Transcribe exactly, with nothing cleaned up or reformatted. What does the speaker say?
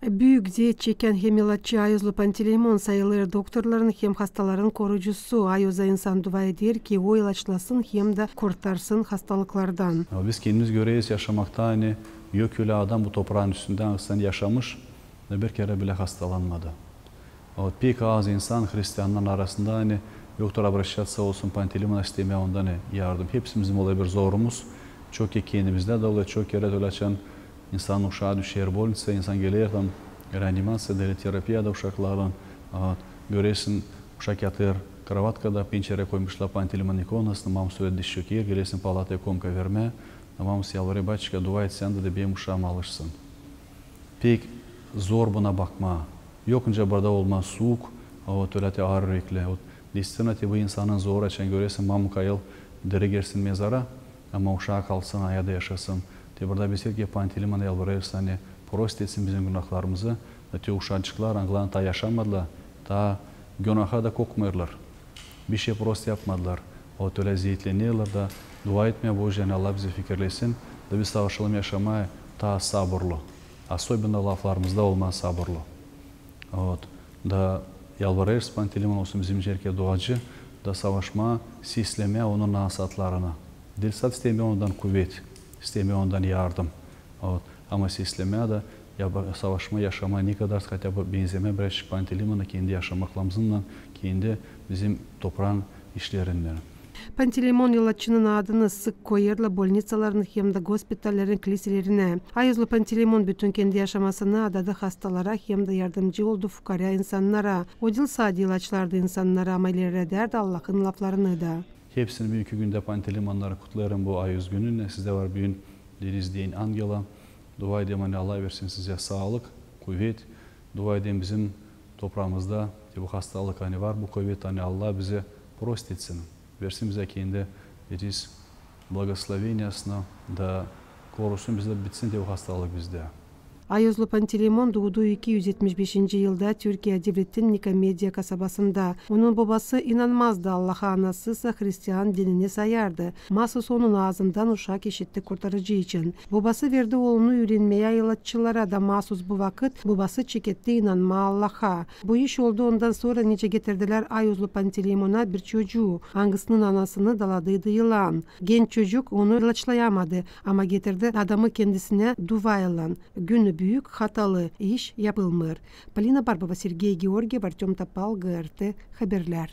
Büük zeet çekän hem ilaççı Ayozlu Pantileimon sayılêr doktorların hem hastaların korucusu. Ayoza insan dua eder, ki o ilaçlasın hem dä kurtarsın hastalıklardan. Ama biz kendimiz göreriz yaşamakta, ani yok ölä adam bu topraanın üstündä, ani yaşamış da bir kerä bilä hastalanmadı. Вот, pek az insan hristiannarın arasında, ani yoktur обращаться olsun Pantileimona, istemää ondan, ani yardım. Hepsimizin olêr bir zorumuz. Çok kerä kendimizdä dä olêr, çok kerä ölä açan insanın uşaa düşer bolniţa, insan geler tam reanimaţiya, deer terapiyada uşakların. Вот, görersin, uşak yatêr krovatkada, pençerä koymuşlar Pantileimon ikonasını, mamusu ölä diz çöker, gelersin palataya komka vermää, mamusu yalvarêr: «Батюшка, dua et sän dä, da benim uşaam alışsın». Pek zor buna bakmaa. Yok nicä burada olmaa suuk, вот, ölä te aar ürekli. Вот, действительно, te bu insanın zor, açan görersin, mamu kayıl, diri girsin mezara, ama uşaa kalsın, aya da yaşasın. Te burada biz herkerä Pantileimona yalvarêrız, ani prost etsin bizim günahlarımızı, da te uşacıklar, angıları taa yaşamadılar, taa günaha da korkmêêrlar. Bişey prost yapmadılar. Вот, ölä zeetlenerlär da dua etmää Božyä, ani Allah bizi fikirlesin, da biz savaşalım yaşamaa taa sabırlı. Особенно laflarımızda olmaa sabırlı. Вот. Da yalvarêrız Pantileimon olsun bizim için herkerä duacı, da savaşmaa, seslemää onun nasaatlarını. Diil sade istemää ondan kuvet, istemää ondan yardım. Вот. Ama seslemää da, ya ba-, savaşmaa, yaşamaa, ne kadar хотя бы benzemää birazçık Pantileimona kendi yaşamaklarımızdan, kendi bizim topraanın işlerinnän. Pantileimon ilaççının adını sık koyêrlar bolniţaların hem dä gospitaillerin kliselerinä. Ayozlu Pantileimon bütün kendi yaşamasını adadı hastalara hem dä yardımcı oldu fukarä insannara. O diil sade ilaçlardı insannara, ama ilerledärdi Allahın laflarını da. Hepsini büünkü gündä Pantileimonnarı kutlêêrım bu ayoz gününnän. Sizdä var büün deniz deyni angela. Dua ederim, ani Allah versin sizä saalık, kuvet. Dua ederim bizim topraamızda te bu hastalık, ani var bu kovid, ani Allah bizi prost etsin. Versin bizä kendi deniz blagosloveniyasını da korusun bizi, da bitsin te bu hastalık bizdä. Ayozlu Pantileimon duudu iki üz etmiş beşinci yılda Türkiya devletin Nikomediya kasabasında. Onun bobası inanmazdı Allaha, anası sa hristian dininä sayardı. Maasuz onun aazından uşak işitti Kurtarıcı için. Bobası verdi oolunu üürenmää ilaççılara da maasuz bu vakıt bobası çeketti inanmaa Allaha. Bu iş oldu ondan sora, nicä getirdilär Ayozlu Pantileimona bir çocuu, angısının anasını daladıydı yılan. Genç çocuk onu ilaçlayamadı, ama getirdi adamı kendisinä duaylan. Günü büük, hatalı iş yapılmêêr. Polina Barbova, Sergey Georgiev, Artöm Topal, GRT Haberlär.